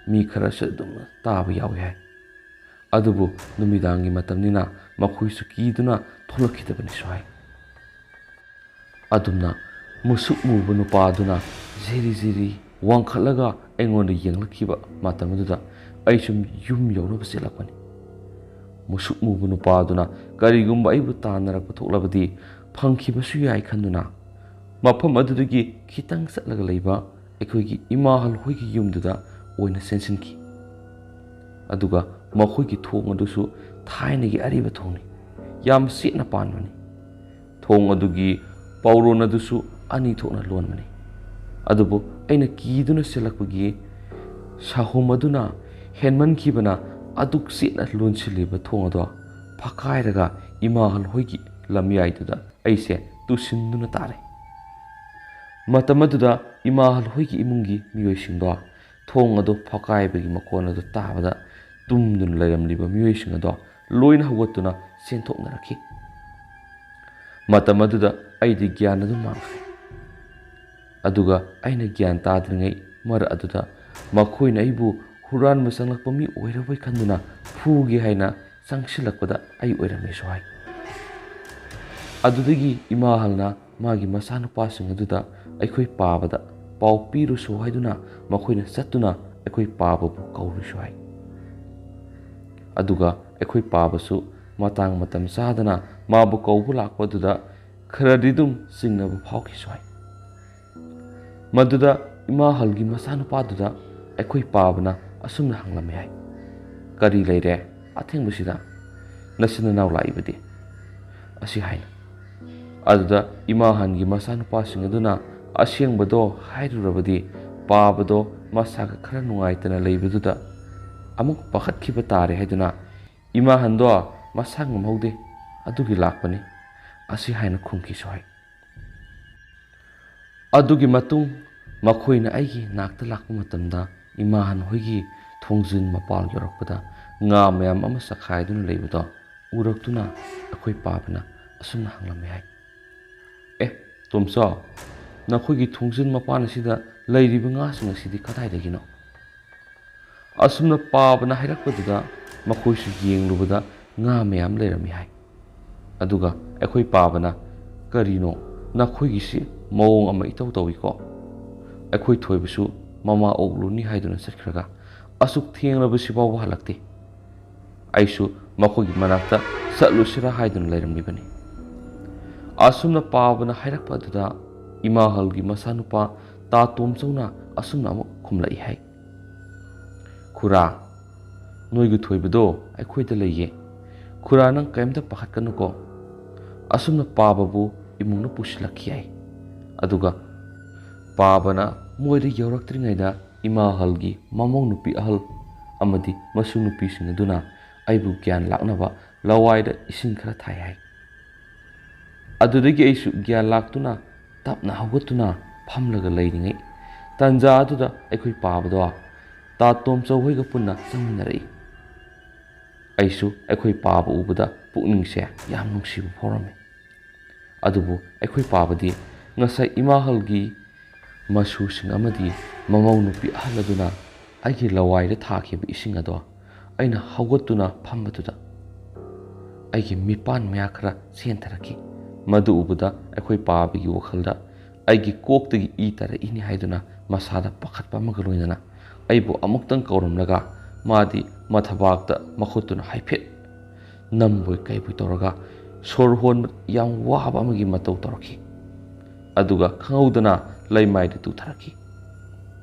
ꯃꯤ ꯈꯔꯁꯨ ꯑꯗꯨꯝ ꯇꯥꯕ ꯌꯥꯎꯏ ꯍꯥꯏ꯫ ꯑꯗꯨꯕꯨ ꯅꯨꯃꯤꯗꯥꯡꯒꯤ ꯃꯇꯝꯅꯤꯅ ꯃꯈꯣꯏꯁꯨ ꯀꯤꯗꯨꯅ ꯊꯣꯛꯂꯛꯈꯤꯗꯕꯅꯤꯁꯨ ꯍꯥꯏ꯫ ꯑꯗꯨꯝꯅ ꯃꯨꯁꯨꯛ ꯃꯨꯕ ꯅꯨꯄꯥ ꯑꯗꯨꯅ ꯖꯤꯔꯤ ꯖꯤꯔꯤ ꯋꯥꯡꯈꯠꯂꯒ ꯑꯩꯉꯣꯟꯗ ꯌꯦꯡꯂꯛꯈꯤꯕ ꯃꯇꯝ ꯑꯗꯨꯗ ꯑꯩꯁꯨ ꯌꯨꯝ ꯌꯧꯅꯕ ꯆꯦꯜꯂꯛꯄꯅꯤ꯫ ꯃꯨꯁꯨꯛ ꯃꯨꯕ ꯅꯨꯄꯥ ꯑꯗꯨꯅ ꯀꯔꯤꯒꯨꯝꯕ ꯑꯩꯕꯨ ꯇꯥꯟꯅꯔꯛꯄ ꯊꯣꯛꯂꯕꯗꯤ ꯐꯪꯈꯤꯕꯁꯨ ꯌꯥꯏ ꯈꯟꯗꯨꯅ, ꯃꯐꯝ ꯑꯗꯨꯗꯒꯤ ꯈꯤꯇꯪ ꯆꯠꯂꯒ ꯂꯩꯕ ꯑꯩꯈꯣꯏꯒꯤ ꯏꯃꯥꯍꯜ ꯍꯣꯏꯒꯤ ꯌꯨꯝꯗꯨꯗ ꯑꯣꯏꯅ ꯆꯦꯟꯁꯤꯟꯈꯤ꯫ ꯑꯗꯨꯒ ꯃꯈꯣꯏꯒꯤ ꯊꯣꯡ ꯑꯗꯨꯁꯨ ꯊꯥꯏꯅꯒꯤ ꯑꯔꯤꯕ ꯊꯣꯡꯅꯤ, ꯌꯥꯝ ꯆꯦꯠꯅ ꯄꯥꯟꯕꯅꯤ꯫ ꯊꯣꯡ ꯑꯗꯨꯒꯤ ꯄꯥꯎꯔꯣꯟ ꯑꯗꯨꯁꯨ ꯑꯅꯤ ꯊꯣꯛꯅ ꯂꯣꯟꯕꯅꯤ꯫ ꯑꯗꯨꯕꯨ ꯑꯩꯅ ꯀꯤꯗꯨꯅ ꯆꯦꯜꯂꯛꯄꯒꯤ ꯁꯥꯍꯨꯝ ꯑꯗꯨꯅ ꯍꯦꯟꯃꯟꯈꯤꯕꯅ, ꯑꯗꯨꯛ ꯆꯦꯠꯅ ꯂꯣꯟꯁꯤꯜꯂꯤꯕ ꯊꯣꯡ ꯑꯗꯣ ꯐꯛꯀꯥꯏꯔꯒ ꯏꯃꯥꯍꯜ ꯍꯣꯏꯒꯤ ꯂꯝꯌꯥꯏꯗꯨꯗ ꯑꯩꯁꯦ ꯇꯨꯁꯤꯟꯗꯨꯅ ꯇꯥꯔꯦ꯫ ꯃꯇꯝ ꯑꯗꯨꯗ ꯏꯃꯥꯍꯜ ꯍꯣꯏꯒꯤ ꯏꯃꯨꯡꯒꯤ ꯃꯤꯑꯣꯏꯁꯤꯡꯗꯣ ꯊꯣꯡ ꯑꯗꯨ ꯐꯛꯀꯥꯏꯕꯒꯤ ꯃꯈꯣꯟ ꯑꯗꯨ ꯇꯥꯕꯗ, ꯇꯨꯝꯗꯨꯅ ꯂꯩꯔꯝꯂꯤꯕ ꯃꯤꯑꯣꯏꯁꯤꯡ ꯑꯗꯣ ꯂꯣꯏꯅ ꯍꯧꯒꯠꯇꯨꯅ ꯆꯦꯟꯊꯣꯛꯅꯔꯛꯈꯤ꯫ ꯃꯇꯝ ꯑꯗꯨꯗ ꯑꯩꯗꯤ ꯒ꯭ꯌꯥꯟ ꯑꯗꯨꯝ ꯃꯥꯡꯈ꯭ꯔꯦ꯫ ꯑꯗꯨꯒ ꯑꯩꯅ ꯒ꯭ꯌꯥꯟ ꯇꯥꯗ꯭ꯔꯤꯉꯩ ꯃꯔꯛ ꯑꯗꯨꯗ ꯃꯈꯣꯏꯅ ꯑꯩꯕꯨ ꯍꯨꯔꯥꯟꯕ ꯆꯪꯂꯛꯄ ꯃꯤ ꯑꯣꯏꯔꯕꯣꯏ ꯈꯟꯗꯨꯅ ꯐꯨꯒꯦ ꯍꯥꯏꯅ ꯆꯪꯁꯤꯜꯂꯛꯄꯗ ꯑꯩ ꯑꯣꯏꯔꯝꯃꯦꯁꯨ ꯍꯥꯏ꯫ ꯑꯗꯨꯗꯒꯤ ꯏꯃꯥꯍꯜꯅ ꯃꯥꯒꯤ ꯃꯆꯥꯅꯨꯄꯥꯁꯤꯡ ꯑꯗꯨꯗ ꯑꯩꯈꯣꯏ ꯄꯥꯕꯗ ꯄꯥꯎ ꯄꯤꯔꯨꯁꯨ ꯍꯥꯏꯗꯨꯅ ꯃꯈꯣꯏꯅ ꯆꯠꯇꯨꯅ ꯑꯩꯈꯣꯏ ꯄꯥꯕꯕꯨ ꯀꯧꯔꯨꯁꯨ ꯍꯥꯏ꯫ ꯑꯗꯨꯒ ꯑꯩꯈꯣꯏ ꯄꯥꯕꯁꯨ ꯃꯇꯥꯡ ꯃꯇꯝ ꯆꯥꯗꯅ ꯃꯥꯕꯨ ꯀꯧꯕ ꯂꯥꯛꯄ ꯑꯗꯨꯗ ꯈꯔꯗꯤ ꯑꯗꯨꯝ ꯆꯤꯡꯅꯕ ꯐꯥꯎꯈꯤꯁꯨ ꯍꯥꯏ꯫ ꯃꯗꯨꯗ ꯏꯃꯥꯍꯜꯒꯤ ꯃꯆꯥꯅꯨꯄꯥꯗꯨꯗ ꯑꯩꯈꯣꯏ ꯄꯥꯕꯅ ꯑꯁꯨꯝꯅ ꯍꯪꯂꯝꯃꯤ ꯍꯥꯏ, "ꯀꯔꯤ ꯂꯩꯔꯦ ꯑꯊꯦꯡꯕꯁꯤꯗ? ꯅꯆꯤꯟ ꯅꯅꯥꯎ ꯂꯥꯛꯏꯕꯗꯤ?" ꯑꯁꯤ ꯍꯥꯏꯅ꯫ ꯑꯗꯨꯗ ꯏꯃꯥꯍꯜꯒꯤ ꯃꯆꯥꯅꯨꯄꯥꯁꯤꯡ ꯑꯗꯨꯅ ꯑꯁꯦꯡꯕꯗꯣ ꯍꯥꯏꯔꯨꯔꯕꯗꯤ ꯄꯥꯕꯗꯣ ꯃꯁꯥꯒ ꯈꯔ ꯅꯨꯡꯉꯥꯏꯇꯅ ꯂꯩꯕꯗꯨꯗ ꯑꯃꯨꯛ ꯄꯥꯈꯠꯈꯤꯕ ꯇꯥꯔꯦ ꯍꯥꯏꯗꯨꯅ, "ꯏꯃꯥꯍꯜꯗꯣ ꯃꯁꯥ ꯉꯝꯍꯧꯗꯦ, ꯑꯗꯨꯒꯤ ꯂꯥꯛꯄꯅꯤ," ꯑꯁꯤ ꯍꯥꯏꯅ ꯈꯨꯝꯈꯤꯁꯨ ꯍꯥꯏ꯫ ꯑꯗꯨꯒꯤ ꯃꯇꯨꯡ ꯃꯈꯣꯏꯅ ꯑꯩꯒꯤ ꯅꯥꯛꯇ ꯂꯥꯛꯄ ꯃꯇꯝꯗ, ꯏꯃꯥꯍꯜ ꯍꯣꯏꯒꯤ ꯊꯣꯡꯖꯤꯟ ꯃꯄꯥꯜ ꯌꯧꯔꯛꯄꯗ ꯉꯥ ꯃꯌꯥꯝ ꯑꯃ ꯆꯈꯥꯏꯗꯨꯅ ꯂꯩꯕꯗꯣ ꯎꯔꯛꯇꯨꯅ ꯑꯩꯈꯣꯏ ꯄꯥꯕꯅ ꯑꯁꯨꯝꯅ ꯍꯪꯂꯝꯃꯤ ꯍꯥꯏ, "ꯑꯦ, ꯇꯣꯝꯆꯥ, ꯅꯈꯣꯏꯒꯤ ꯊꯣꯡꯖꯤꯟ ꯃꯄꯥꯟ ꯑꯁꯤꯗ ꯂꯩꯔꯤꯕ ꯉꯥꯁꯤꯡ ꯑꯁꯤꯗꯤ ꯀꯗꯥꯏꯗꯒꯤꯅꯣ?" ꯑꯁꯨꯝꯅ ꯄꯥꯕꯅ ꯍꯥꯏꯔꯛꯄꯗꯨꯗ ꯃꯈꯣꯏꯁꯨ ꯌꯦꯡꯂꯨꯕꯗ ꯉꯥ ꯃꯌꯥꯝ ꯂꯩꯔꯝꯃꯤ ꯍꯥꯏ꯫ ꯑꯗꯨꯒ ꯑꯩꯈꯣꯏ ꯄꯥꯕꯅ, "ꯀꯔꯤꯅꯣ, ꯅꯈꯣꯏꯒꯤꯁꯤ ꯃꯑꯣꯡ ꯑꯃ ꯏꯇꯧ ꯇꯧꯏꯀꯣ? ꯑꯩꯈꯣꯏ ꯊꯣꯏꯕꯁꯨ ꯃꯃꯥ ꯑꯣꯛꯂꯨꯅꯤ ꯍꯥꯏꯗꯨꯅ ꯆꯠꯈ꯭ꯔꯒ ꯑꯁꯨꯛ ꯊꯦꯡꯂꯕꯁꯤ ꯐꯥꯎꯕ ꯍꯜꯂꯛꯇꯦ꯫ ꯑꯩꯁꯨ ꯃꯈꯣꯏꯒꯤ ꯃꯅꯥꯛꯇ ꯆꯠꯂꯨꯁꯤꯔꯥ ꯍꯥꯏꯗꯨꯅ ꯂꯩꯔꯝꯂꯤꯕꯅꯤ꯫ ꯑꯁꯨꯝꯅ ꯄꯥꯕꯅ ꯍꯥꯏꯔꯛꯄ ꯑꯗꯨꯗ ꯏꯃꯥꯍꯜꯒꯤ ꯃꯆꯥꯅꯨꯄꯥ ꯇꯥ ꯇꯣꯝꯆꯧꯅ ꯑꯁꯨꯝꯅ ꯑꯃꯨꯛ ꯈꯨꯝꯂꯛꯏ ꯍꯥꯏ, "ꯈꯨꯔꯥ, ꯅꯣꯏꯒꯤ ꯊꯣꯏꯕꯗꯣ ꯑꯩꯈꯣꯏꯗ ꯂꯩꯌꯦ꯫ ꯈꯨꯔꯥ, ꯅꯪ ꯀꯔꯤꯝꯇ ꯄꯥꯈꯠꯀꯅꯨꯀꯣ꯫ ꯑꯁꯨꯝꯅ ꯄꯥꯕꯕꯨ ꯏꯃꯨꯡꯅ ꯄꯨꯁꯤꯜꯂꯛꯈꯤ ꯍꯥꯏ꯫ ꯑꯗꯨꯒ ꯄꯥꯕꯅ ꯃꯣꯏꯗ ꯌꯧꯔꯛꯇ꯭ꯔꯤꯉꯩꯗ ꯏꯃꯥꯍꯜꯒꯤ ꯃꯃꯧ ꯅꯨꯄꯤ ꯑꯍꯜ ꯑꯃꯗꯤ ꯃꯁꯨ ꯅꯨꯄꯤꯁꯤꯡ ꯑꯗꯨꯅ ꯑꯩꯕꯨ ꯒ꯭ꯌꯥꯟ ꯂꯥꯛꯅꯕ ꯂꯋꯥꯏꯗ ꯏꯁꯤꯡ ꯈꯔ ꯊꯥꯏ ꯍꯥꯏ꯫ ꯑꯗꯨꯗꯒꯤ ꯑꯩꯁꯨ ꯒ꯭ꯌꯥꯟ ꯂꯥꯛꯇꯨꯅ ꯇꯞꯅ ꯍꯧꯒꯠꯇꯨꯅ ꯐꯝꯂꯒ ꯂꯩꯔꯤꯉꯩ ꯇꯥꯟꯖꯥ ꯑꯗꯨꯗ ꯑꯩꯈꯣꯏ ꯄꯥꯕꯗꯣ ꯇꯥ ꯇꯣꯝꯆꯧ ꯍꯣꯏꯒ ꯄꯨꯟꯅ ꯆꯪꯃꯤꯟꯅꯔꯛꯏ꯫ ꯑꯩꯁꯨ ꯑꯩꯈꯣꯏ ꯄꯥꯕ ꯎꯕꯗ ꯄꯨꯛꯅꯤꯡꯁꯦ ꯌꯥꯝ ꯅꯨꯡꯁꯤꯕ ꯐꯥꯎꯔꯝꯃꯤ꯫ ꯑꯗꯨꯕꯨ ꯑꯩꯈꯣꯏ ꯄꯥꯕꯗꯤ ꯉꯁꯥꯏ ꯏꯃꯥꯍꯜꯒꯤ ꯃꯁꯨꯁꯤꯡ ꯑꯃꯗꯤ ꯃꯃꯧ ꯅꯨꯄꯤ ꯑꯍꯜ ꯑꯗꯨꯅ ꯑꯩꯒꯤ ꯂꯋꯥꯏꯗ ꯊꯥꯈꯤꯕ ꯏꯁꯤꯡ ꯑꯗꯣ ꯑꯩꯅ ꯍꯧꯒꯠꯇꯨꯅ ꯐꯝꯕꯗꯨꯗ ꯑꯩꯒꯤ ꯃꯤꯄꯥꯟ ꯃꯌꯥ ꯈꯔ ꯆꯦꯟꯊꯔꯛꯈꯤ꯫ ꯃꯗꯨ ꯎꯕꯗ ꯑꯩꯈꯣꯏ ꯄꯥꯕꯒꯤ ꯋꯥꯈꯜꯗ ꯑꯩꯒꯤ ꯀꯣꯛꯇꯒꯤ ꯏ ꯇꯥꯔꯛꯏꯅꯤ ꯍꯥꯏꯗꯨꯅ ꯃꯁꯥꯗ ꯄꯥꯈꯠꯄ ꯑꯃꯒ ꯂꯣꯏꯅꯅ ꯑꯩꯕꯨ ꯑꯃꯨꯛꯇꯪ ꯀꯧꯔꯝꯂꯒ ꯃꯥꯗꯤ ꯃꯊꯕꯥꯛꯇ ꯃꯈꯨꯠꯇꯨꯅ ꯍꯥꯏꯐꯦꯠ ꯅꯝꯕꯣꯏ ꯀꯩꯕꯣꯏ ꯇꯧꯔꯒ ꯁꯣꯔ ꯍꯣꯟꯕ ꯌꯥꯝ ꯋꯥꯕ ꯑꯃꯒꯤ ꯃꯇꯧ ꯇꯧꯔꯛꯈꯤ꯫ ꯑꯗꯨꯒ ꯈꯪꯍꯧꯗꯅ ꯂꯩꯃꯥꯏꯗ ꯇꯨꯊꯔꯛꯈꯤ꯫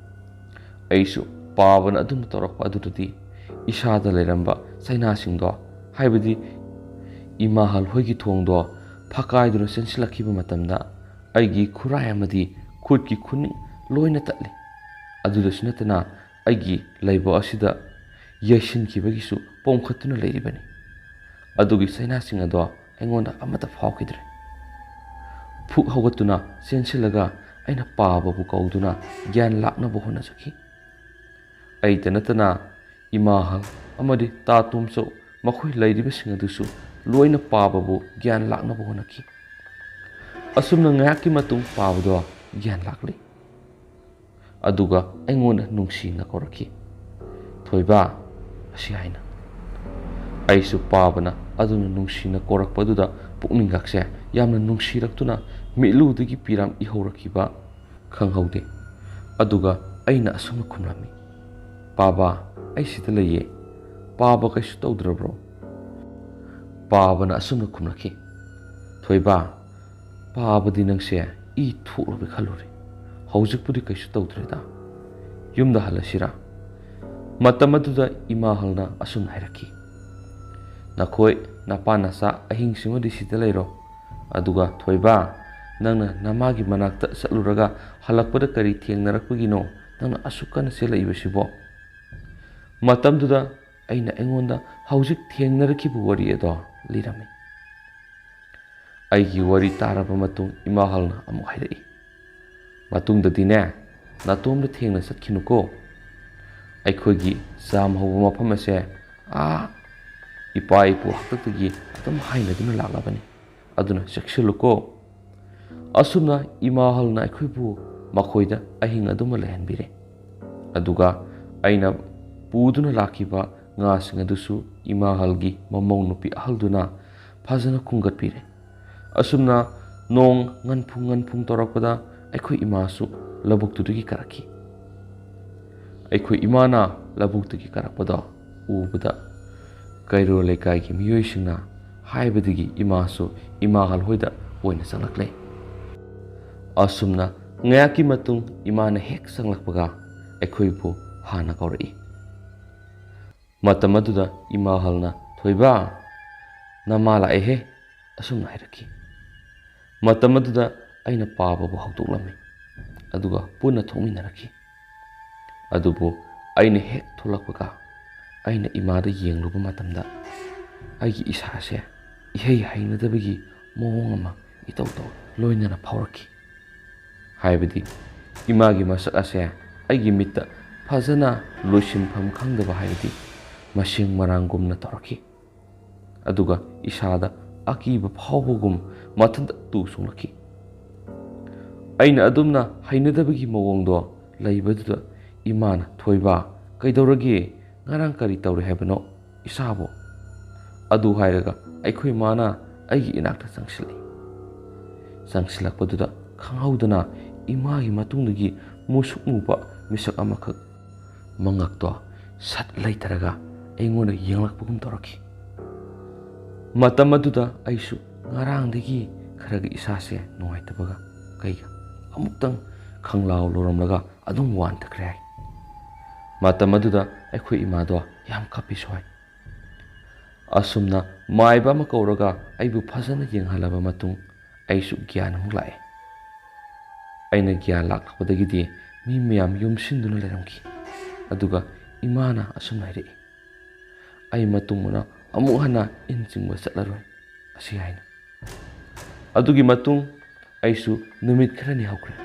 ꯑꯩꯁꯨ ꯄꯥꯕꯅ ꯑꯗꯨꯝ ꯇꯧꯔꯛꯄ ꯑꯗꯨꯗꯗꯤ ꯏꯁꯥꯗ ꯂꯩꯔꯝꯕ ꯆꯩꯅꯥꯁꯤꯡꯗꯣ, ꯍꯥꯏꯕꯗꯤ ꯏꯃꯥꯍꯜ ꯍꯣꯏꯒꯤ ꯊꯣꯡꯗꯣ ꯐꯛꯀꯥꯏꯗꯨꯅ ꯆꯦꯟꯁꯤꯜꯂꯛꯈꯤꯕ ꯃꯇꯝꯗ ꯑꯩꯒꯤ ꯈꯨꯔꯥꯏ ꯑꯃꯗꯤ ꯈꯨꯠꯀꯤ ꯈꯨꯅꯤꯡ ꯂꯣꯏꯅ ꯇꯠꯂꯤ꯫ ꯑꯗꯨꯗꯁꯨ ꯅꯠꯇꯅ ꯑꯩꯒꯤ ꯂꯩꯕꯥꯛ ꯑꯁꯤꯗ ꯌꯩꯁꯤꯟꯈꯤꯕꯒꯤꯁꯨ ꯄꯣꯝꯈꯠꯇꯨꯅ ꯂꯩꯔꯤꯕꯅꯤ꯫ ꯑꯗꯨꯒꯤ ꯆꯩꯅꯥꯁꯤꯡ ꯑꯗꯣ ꯑꯩꯉꯣꯟꯗ ꯑꯃꯠꯇ ꯐꯥꯎꯈꯤꯗ꯭ꯔꯦ꯫ ꯐꯨꯛ ꯍꯧꯒꯠꯇꯨꯅ ꯆꯦꯟꯁꯤꯜꯂꯒ ꯑꯩꯅ ꯄꯥꯕꯕꯨ ꯀꯧꯗꯨꯅ ꯒ꯭ꯌꯥꯟ ꯂꯥꯛꯅꯕ ꯍꯣꯠꯅꯖꯈꯤ꯫ ꯑꯩꯇ ꯅꯠꯇꯅ ꯏꯃꯥꯍꯜ ꯑꯃꯗꯤ ꯇꯥ ꯇꯣꯝꯆꯧ ꯃꯈꯣꯏ ꯂꯩꯔꯤꯕꯁꯤꯡ ꯑꯗꯨꯁꯨ ꯂꯣꯏꯅ ꯄꯥꯕꯕꯨ ꯒ꯭ꯌꯥꯟ ꯂꯥꯛꯅꯕ ꯍꯣꯠꯅꯈꯤ꯫ ꯑꯁꯨꯝꯅ ꯉꯥꯏꯍꯥꯛꯀꯤ ꯃꯇꯨꯡ ꯄꯥꯕꯗꯣ ꯒ꯭ꯌꯥꯟ ꯂꯥꯛꯂꯤ꯫ ꯑꯗꯨꯒ ꯑꯩꯉꯣꯟꯗ ꯅꯨꯡꯁꯤꯅ ꯀꯧꯔꯛꯈꯤ, "ꯊꯣꯏꯕ," ꯑꯁꯤ ꯍꯥꯏꯅ꯫ ꯑꯩꯁꯨ ꯄꯥꯕꯅ ꯑꯗꯨꯅ ꯅꯨꯡꯁꯤꯅ ꯀꯧꯔꯛꯄꯗꯨꯗ ꯄꯨꯛꯅꯤꯡꯒꯛꯁꯦ ꯌꯥꯝꯅ ꯅꯨꯡꯁꯤꯔꯛꯇꯨꯅ ꯃꯤꯠꯂꯨꯗꯒꯤ ꯄꯤꯔꯥꯝ ꯏꯍꯧꯔꯛꯈꯤꯕ ꯈꯪꯍꯧꯗꯦ꯫ ꯑꯗꯨꯒ ꯑꯩꯅ ꯑꯁꯨꯝꯅ ꯈꯨꯝꯂꯝꯃꯤ, "ꯄꯥꯕ, ꯑꯩ ꯁꯤꯗ ꯂꯩꯌꯦ꯫ ꯄꯥꯕ ꯀꯩꯁꯨ ꯇꯧꯗ꯭ꯔꯕ꯭ꯔꯣ?" ꯄꯥꯕꯅ ꯑꯁꯨꯝꯅ ꯈꯨꯝꯂꯛꯈꯤ, "ꯊꯣꯏꯕ, ꯄꯥꯕꯗꯤ ꯅꯪꯁꯦ ꯏ ꯊꯣꯛꯂꯕ ꯈꯜꯂꯨꯔꯦ꯫ ꯍꯧꯖꯤꯛꯄꯨꯗꯤ ꯀꯩꯁꯨ ꯇꯧꯗ꯭ꯔꯦꯗ꯫ ꯌꯨꯝꯗ ꯍꯜꯂꯁꯤꯔꯥ?" ꯃꯇꯝ ꯑꯗꯨꯗ ꯏꯃꯥ ꯍꯜꯅ ꯑꯁꯨꯝꯅ ꯍꯥꯏꯔꯛꯈꯤ, "ꯅꯈꯣꯏ ꯅꯄꯥ ꯅꯆꯥ ꯑꯍꯤꯡꯁꯤꯃꯗꯤ ꯁꯤꯗ ꯂꯩꯔꯣ꯫ ꯑꯗꯨꯒ ꯊꯣꯏꯕ, ꯅꯪꯅ ꯅꯃꯥꯒꯤ ꯃꯅꯥꯛꯇ ꯆꯠꯂꯨꯔꯒ ꯍꯜꯂꯛꯄꯗ ꯀꯔꯤ ꯊꯦꯡꯅꯔꯛꯄꯒꯤꯅꯣ ꯅꯪꯅ ꯑꯁꯨꯛ ꯀꯟꯅ ꯆꯦꯜꯂꯛꯏꯕꯁꯤꯕꯣ?" ꯃꯇꯝꯗꯨꯗ ꯑꯩꯅ ꯑꯩꯉꯣꯟꯗ ꯍꯧꯖꯤꯛ ꯊꯦꯡꯅꯔꯛꯈꯤꯕ ꯋꯥꯔꯤ ꯑꯗꯣ ꯂꯤꯔꯝꯃꯤ꯫ ꯑꯩꯒꯤ ꯋꯥꯔꯤ ꯇꯥꯔꯕ ꯃꯇꯨꯡ ꯏꯃꯥ ꯍꯜꯅ ꯑꯃꯨꯛ ꯍꯥꯏꯔꯛꯏ, "ꯃꯇꯨꯡꯗꯗꯤꯅꯦ, ꯅꯥꯇꯣꯝꯗ ꯊꯦꯡꯅ ꯆꯠꯈꯤꯅꯨꯀꯣ꯫ ꯑꯩꯈꯣꯏꯒꯤ ꯖꯥꯝ ꯍꯧꯕ ꯃꯐꯝ ꯑꯁꯦ, ꯑꯥ, ꯏꯄꯥ ꯏꯄꯨ ꯍꯥꯛꯇꯛꯇꯒꯤ ꯑꯗꯨꯝ ꯍꯥꯏꯅꯗꯨꯅ ꯂꯥꯛꯂꯕꯅꯤ꯫ ꯑꯗꯨꯅ ꯆꯦꯛꯁꯤꯜꯂꯨꯀꯣ꯫" ꯑꯁꯨꯝꯅ ꯏꯃꯥ ꯍꯜꯅ ꯑꯩꯈꯣꯏꯕꯨ ꯃꯈꯣꯏꯗ ꯑꯍꯤꯡ ꯑꯗꯨꯃ ꯂꯩꯍꯟꯕꯤꯔꯦ꯫ ꯑꯗꯨꯒ ꯑꯩꯅ ꯄꯨꯗꯨꯅ ꯂꯥꯛꯈꯤꯕ ꯉꯥꯁꯤꯡ ꯑꯗꯨꯁꯨ ꯏꯃꯥ ꯍꯜꯒꯤ ꯃꯃꯧ ꯅꯨꯄꯤ ꯑꯍꯜꯗꯨꯅ ꯐꯖꯅ ꯈꯨꯝꯒꯠꯄꯤꯔꯦ꯫ ꯑꯁꯨꯝꯅ ꯅꯣꯡ ꯉꯟꯐꯨꯡ ꯉꯟꯐꯨꯡ ꯇꯧꯔꯛꯄꯗ ꯑꯩꯈꯣꯏ ꯏꯃꯥꯁꯨ ꯂꯧꯕꯨꯛꯇꯨꯗꯒꯤ ꯀꯥꯔꯛꯈꯤ꯫ ꯑꯩꯈꯣꯏ ꯏꯃꯥꯅ ꯂꯧꯕꯨꯛꯇꯒꯤ ꯀꯥꯔꯛꯄꯗꯣ ꯎꯕꯗ ꯀꯩꯔꯣꯜ ꯂꯩꯀꯥꯏꯒꯤ ꯃꯤꯑꯣꯏꯁꯤꯡꯅ ꯍꯥꯏꯕꯗꯒꯤ ꯏꯃꯥꯁꯨ ꯏꯃꯥ ꯍꯜꯍꯣꯏꯗ ꯑꯣꯏꯅ ꯆꯪꯂꯛꯂꯦ꯫ ꯑꯁꯨꯝꯅ ꯉꯥꯏꯍꯥꯛꯀꯤ ꯃꯇꯨꯡ ꯏꯃꯥꯅ ꯍꯦꯛ ꯆꯪꯂꯛꯄꯒ ꯑꯩꯈꯣꯏꯕꯨ ꯍꯥꯟꯅ ꯀꯧꯔꯛꯏ꯫ ꯃꯇꯝ ꯑꯗꯨꯗ ꯏꯃꯥ ꯍꯜꯅ, "ꯊꯣꯏꯕ, ꯅꯃꯥ ꯂꯥꯛꯑꯦꯍꯦ," ꯑꯁꯨꯝꯅ ꯍꯥꯏꯔꯛꯈꯤ꯫ ꯃꯇꯝ ꯑꯗꯨꯗ ꯑꯩꯅ ꯄꯥꯕꯕꯨ ꯍꯧꯗꯣꯛꯂꯝꯃꯤ, ꯑꯗꯨꯒ ꯄꯨꯟꯅ ꯊꯣꯛꯃꯤꯟꯅꯔꯛꯈꯤ꯫ ꯑꯗꯨꯕꯨ ꯑꯩꯅ ꯍꯦꯛ ꯊꯣꯛꯂꯛꯄꯒ ꯑꯩꯅ ꯏꯃꯥꯗ ꯌꯦꯡꯂꯨꯕ ꯃꯇꯝꯗ ꯑꯩꯒꯤ ꯏꯁꯥꯁꯦ ꯏꯍꯩ ꯍꯩꯅꯗꯕꯒꯤ ꯃꯑꯣꯡ ꯑꯃ ꯏꯇꯧ ꯇꯧ ꯂꯣꯏꯅꯅ ꯐꯥꯎꯔꯛꯈꯤ꯫ ꯍꯥꯏꯕꯗꯤ ꯏꯃꯥꯒꯤ ꯃꯁꯛ ꯑꯁꯦ ꯑꯩꯒꯤ ꯃꯤꯠꯇ ꯐꯖꯅ ꯂꯣꯏꯁꯤꯟꯐꯝ ꯈꯪꯗꯕ, ꯍꯥꯏꯕꯗꯤ ꯃꯁꯦꯡ ꯃꯔꯥꯡꯒꯨꯝꯅ ꯇꯧꯔꯛꯈꯤ꯫ ꯑꯗꯨꯒ ꯏꯁꯥꯗ ꯑꯀꯤꯕ ꯐꯥꯎꯕꯒꯨꯝ ꯃꯊꯟꯇ ꯇꯨ ꯆꯣꯡꯂꯛꯈꯤ꯫ ꯑꯩꯅ ꯑꯗꯨꯝꯅ ꯍꯩꯅꯗꯕꯒꯤ ꯃꯑꯣꯡꯗꯣ ꯂꯩꯕꯗꯨꯗ ꯏꯃꯥꯅ, "ꯊꯣꯏꯕ, ꯀꯩꯗꯧꯔꯒꯦ? ꯉꯔꯥꯡ ꯀꯔꯤ ꯇꯧꯔꯦ ꯍꯥꯏꯕꯅꯣ ꯏꯁꯥꯕꯨ?" ꯑꯗꯨ ꯍꯥꯏꯔꯒ ꯑꯩꯈꯣꯏ ꯃꯥꯅ ꯑꯩꯒꯤ ꯏꯅꯥꯛꯇ ꯆꯪꯁꯤꯜꯂꯛꯏ꯫ ꯆꯪꯁꯤꯜꯂꯛꯄꯗꯨꯗ ꯈꯪꯍꯧꯗꯅ ꯏꯃꯥꯒꯤ ꯃꯇꯨꯡꯗꯒꯤ ꯃꯨꯁꯨꯛ ꯃꯨꯕ ꯃꯤꯁꯛ ꯑꯃꯈꯛ ꯃꯉꯛꯇꯣ ꯁꯠ ꯂꯩꯊꯔꯒ ꯑꯩꯉꯣꯟꯗ ꯌꯦꯡꯂꯛꯄꯒꯨꯝ ꯇꯧꯔꯛꯈꯤ꯫ ꯃꯇꯝ ꯑꯗꯨꯗ ꯑꯩꯁꯨ ꯉꯔꯥꯡꯗꯒꯤ ꯈꯔꯒ ꯏꯁꯥꯁꯦ ꯅꯨꯡꯉꯥꯏꯇꯕꯒ ꯀꯩꯒ ꯑꯃꯨꯛꯇꯪ ꯈꯪꯂꯥꯎ ꯂꯧꯔꯝꯂꯒ ꯑꯗꯨꯝ ꯋꯥꯟꯊꯈ꯭ꯔꯦ ꯍꯥꯏ꯫ ꯃꯇꯝ ꯑꯗꯨꯗ ꯑꯩꯈꯣꯏ ꯏꯃꯥꯗꯣ ꯌꯥꯝ ꯀꯞꯄꯤꯁꯨ ꯍꯥꯏ꯫ ꯑꯁꯨꯝꯅ ꯃꯥꯏꯕ ꯑꯃ ꯀꯧꯔꯒ ꯑꯩꯕꯨ ꯐꯖꯅ ꯌꯦꯡꯍꯜꯂꯕ ꯃꯇꯨꯡ ꯑꯩꯁꯨ ꯒ꯭ꯌꯥꯟ ꯑꯃꯨꯛ ꯂꯥꯛꯑꯦ꯫ ꯑꯩꯅ ꯒ꯭ꯌꯥꯟ ꯂꯥꯛꯂꯛꯄꯗꯒꯤꯗꯤ ꯃꯤ ꯃꯌꯥꯝ ꯌꯨꯝꯁꯤꯟꯗꯨꯅ ꯂꯩꯔꯝꯈꯤ꯫ ꯑꯗꯨꯒ ꯏꯃꯥꯅ ꯑꯁꯨꯝꯅ ꯍꯥꯏꯔꯛꯏ, "ꯑꯩ ꯃꯇꯨꯡ ꯃꯅꯥꯎ ꯑꯃꯨꯛ ꯍꯟꯅ ꯏꯟ ꯆꯤꯡꯕ ꯆꯠꯂꯔꯣꯏ" ꯑꯁꯤ ꯍꯥꯏꯅ꯫ ꯑꯗꯨꯒꯤ ꯃꯇꯨꯡ ꯑꯩꯁꯨ ꯅꯨꯃꯤꯠ ꯈꯔꯅꯤ ꯍꯧꯈ꯭ꯔꯦ꯫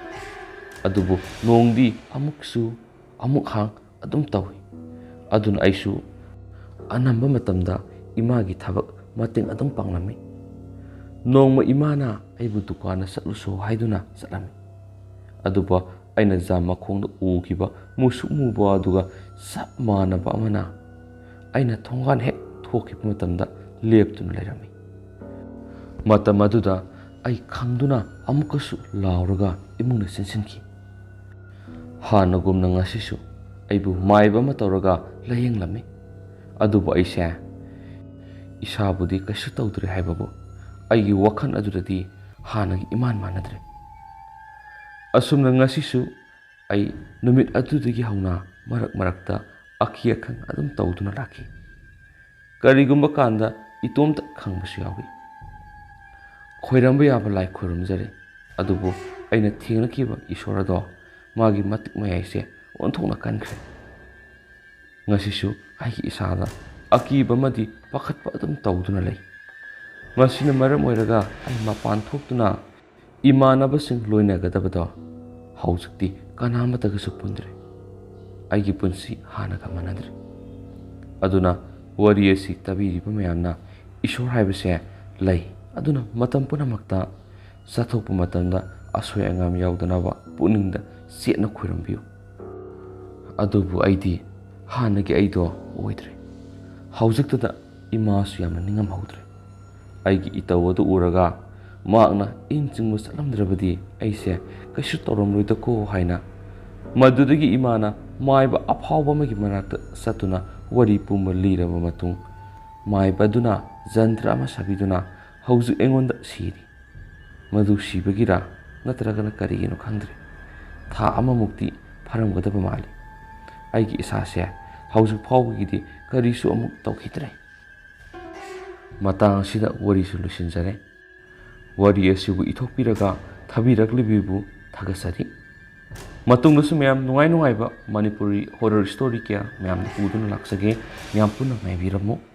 ꯑꯗꯨꯕꯨ ꯅꯣꯡꯗꯤ ꯑꯃꯨꯛꯁꯨ ꯑꯃꯨꯛ ꯍꯥꯡ ꯑꯗꯨꯝ ꯇꯧꯏ꯫ ꯑꯗꯨꯅ ꯑꯩꯁꯨ ꯑꯅꯝꯕ ꯃꯇꯝꯗ ꯏꯃꯥꯒꯤ ꯊꯕꯛ ꯃꯇꯦꯡ ꯑꯗꯨꯝ ꯄꯥꯡꯂꯝꯃꯤ꯫ ꯅꯣꯡꯃ ꯏꯃꯥꯅ ꯑꯩꯕꯨ ꯗꯨꯀꯥꯟꯗ ꯆꯠꯂꯨꯁꯣ ꯍꯥꯏꯗꯨꯅ ꯆꯠꯂꯝꯃꯤ꯫ ꯑꯗꯨꯕꯨ ꯑꯩꯅ ꯖꯥꯝ ꯃꯈꯣꯡꯗ ꯎꯈꯤꯕ ꯃꯨꯁꯨꯛ ꯃꯨꯕ ꯑꯗꯨꯒ ꯆꯞ ꯃꯥꯟꯅꯕ ꯑꯃꯅ ꯑꯩꯅ ꯊꯣꯡꯒꯥꯟ ꯍꯦꯛ ꯊꯣꯛꯈꯤꯕ ꯃꯇꯝꯗ ꯂꯦꯞꯇꯨꯅ ꯂꯩꯔꯝꯃꯤ꯫ ꯃꯇꯝ ꯑꯗꯨꯗ ꯑꯩ ꯈꯪꯗꯨꯅ ꯑꯃꯨꯛꯀꯁꯨ ꯂꯥꯎꯔꯒ ꯏꯃꯨꯡꯗ ꯆꯦꯟꯁꯤꯟꯈꯤ꯫ ꯍꯥꯟꯅꯒꯨꯝꯅ ꯉꯁꯤꯁꯨ ꯑꯩꯕꯨ ꯃꯥꯏꯕ ꯑꯃ ꯇꯧꯔꯒ ꯂꯥꯌꯦꯡꯂꯝꯃꯤ꯫ ꯑꯗꯨꯕꯨ ꯑꯩꯁꯦ ꯏꯁꯥꯕꯨꯗꯤ ꯀꯩꯁꯨ ꯇꯧꯗ꯭ꯔꯦ ꯍꯥꯏꯕꯕꯨ ꯑꯩꯒꯤ ꯋꯥꯈꯜ ꯑꯗꯨꯗꯗꯤ ꯍꯥꯟꯅꯒꯤ ꯏꯃꯥꯟ ꯃꯥꯟꯅꯗ꯭ꯔꯦ꯫ ꯑꯁꯨꯝꯅ ꯉꯁꯤꯁꯨ ꯑꯩ ꯅꯨꯃꯤꯠ ꯑꯗꯨꯗꯒꯤ ꯍꯧꯅ ꯃꯔꯛ ꯃꯔꯛꯇ ꯑꯀꯤ ꯑꯈꯪ ꯑꯗꯨꯝ ꯇꯧꯗꯨꯅ ꯂꯥꯛꯈꯤ꯫ ꯀꯔꯤꯒꯨꯝꯕ ꯀꯥꯟꯗ ꯏꯇꯣꯝꯇ ꯈꯪꯕꯁꯨ ꯌꯥꯎꯏ꯫ ꯈꯣꯏꯔꯝꯕ ꯌꯥꯕ ꯂꯥꯏ ꯈꯣꯏꯔꯝꯖꯔꯦ, ꯑꯗꯨꯕꯨ ꯑꯩꯅ ꯊꯦꯡꯅꯈꯤꯕ ꯏꯁꯣꯔ ꯑꯗꯣ ꯃꯥꯒꯤ ꯃꯇꯤꯛ ꯃꯌꯥꯏꯁꯦ ꯑꯣꯟꯊꯣꯛꯅ ꯀꯟꯈ꯭ꯔꯦ꯫ ꯉꯁꯤꯁꯨ ꯑꯩꯒꯤ ꯏꯁꯥꯗ ꯑꯀꯤꯕ ꯑꯃꯗꯤ ꯄꯥꯈꯠꯄ ꯑꯗꯨꯝ ꯇꯧꯗꯨꯅ ꯂꯩ꯫ ꯃꯁꯤꯅ ꯃꯔꯝ ꯑꯣꯏꯔꯒ ꯑꯩ ꯃꯄꯥꯟ ꯊꯣꯛꯇꯨꯅ ꯏꯃꯥꯟꯅꯕꯁꯤꯡ ꯂꯣꯏꯅꯒꯗꯕꯗꯣ ꯍꯧꯖꯤꯛꯇꯤ ꯀꯅꯥ ꯑꯃꯠꯇꯒꯁꯨ ꯄꯨꯟꯗ꯭ꯔꯦ꯫ ꯑꯩꯒꯤ ꯄꯨꯟꯁꯤ ꯍꯥꯟꯅꯒ ꯃꯥꯟꯅꯗ꯭ꯔꯦ꯫ ꯑꯗꯨꯅ ꯋꯥꯔꯤ ꯑꯁꯤ ꯇꯥꯕꯤꯔꯤꯕ ꯃꯌꯥꯝꯅ ꯏꯁꯣꯔ ꯍꯥꯏꯕꯁꯦ ꯂꯩ, ꯑꯗꯨꯅ ꯃꯇꯝ ꯄꯨꯝꯅꯃꯛꯇ ꯆꯠꯊꯣꯛꯄ ꯃꯇꯝꯗ ꯑꯁꯣꯏ ꯑꯉꯥꯝ ꯌꯥꯎꯗꯅꯕ ꯄꯨꯛꯅꯤꯡꯗ ꯆꯦꯠꯅ ꯈꯣꯏꯔꯝꯕꯤꯌꯨ꯫ ꯑꯗꯨꯕꯨ ꯑꯩꯗꯤ ꯍꯥꯟꯅꯒꯤ ꯑꯩꯗꯣ ꯑꯣꯏꯗ꯭ꯔꯦ꯫ ꯍꯧꯖꯤꯛꯇꯗ ꯏꯃꯥꯁꯨ ꯌꯥꯝꯅ ꯅꯤꯡꯉꯝꯍꯧꯗ꯭ꯔꯦ꯫ ꯑꯩꯒꯤ ꯏꯇꯧ ꯑꯗꯨ ꯎꯔꯒ ꯃꯍꯥꯛꯅ ꯏꯟ ꯆꯤꯡꯕ ꯆꯠꯂꯝꯗ꯭ꯔꯕꯗꯤ ꯑꯩꯁꯦ ꯀꯩꯁꯨ ꯇꯧꯔꯝꯂꯣꯏꯗꯀꯣ ꯍꯥꯏꯅ꯫ ꯃꯗꯨꯗꯒꯤ ꯏꯃꯥꯅ ꯃꯥꯏꯕ ꯑꯐꯥꯎꯕ ꯑꯃꯒꯤ ꯃꯅꯥꯛꯇ ꯆꯠꯇꯨꯅ ꯋꯥꯔꯤ ꯄꯨꯝꯕ ꯂꯤꯔꯕ ꯃꯇꯨꯡ, ꯃꯥꯏꯕ ꯑꯗꯨꯅ ꯖꯟꯇ꯭ꯔ ꯑꯃ ꯁꯥꯕꯤꯗꯨꯅ ꯍꯧꯖꯤꯛ ꯑꯩꯉꯣꯟꯗ ꯁꯤꯔꯤ꯫ ꯃꯗꯨ ꯁꯤꯕꯒꯤꯔꯥ ꯅꯠꯇ꯭ꯔꯒꯅ ꯀꯔꯤꯒꯤꯅꯣ ꯈꯪꯗ꯭ꯔꯦ꯫ ꯊꯥ ꯑꯃꯃꯨꯛꯇꯤ ꯐꯔꯝꯒꯗꯕ ꯃꯥꯜꯂꯤ꯫ ꯑꯩꯒꯤ ꯏꯁꯥꯁꯦ ꯍꯧꯖꯤꯛ ꯐꯥꯎꯕꯒꯤꯗꯤ ꯀꯔꯤꯁꯨ ꯑꯃꯨꯛ ꯇꯧꯈꯤꯗ꯭ꯔꯦ꯫ ꯃꯇꯥꯡ ꯑꯁꯤꯗ ꯋꯥꯔꯤꯁꯨ ꯂꯣꯏꯁꯤꯟꯖꯔꯦ꯫ ꯋꯥꯔꯤ ꯑꯁꯤꯕꯨ ꯏꯊꯣꯛꯄꯤꯔꯒ ꯊꯥꯕꯤꯔꯛꯂꯤꯕꯤꯕꯨ ꯊꯥꯒꯠꯆꯔꯤ꯫ ꯃꯇꯨꯡꯗꯁꯨ ꯃꯌꯥꯝ ꯅꯨꯡꯉꯥꯏ ꯅꯨꯡꯉꯥꯏꯕ ꯃꯅꯤꯄꯨꯔꯤ horror story ꯀꯌꯥ ꯃꯌꯥꯝꯗ ꯄꯨꯗꯨꯅ ꯂꯥꯛꯆꯒꯦ꯫ ꯃꯌꯥꯝ ꯄꯨꯟꯅ ꯉꯥꯏꯕꯤꯔꯝꯃꯨ꯫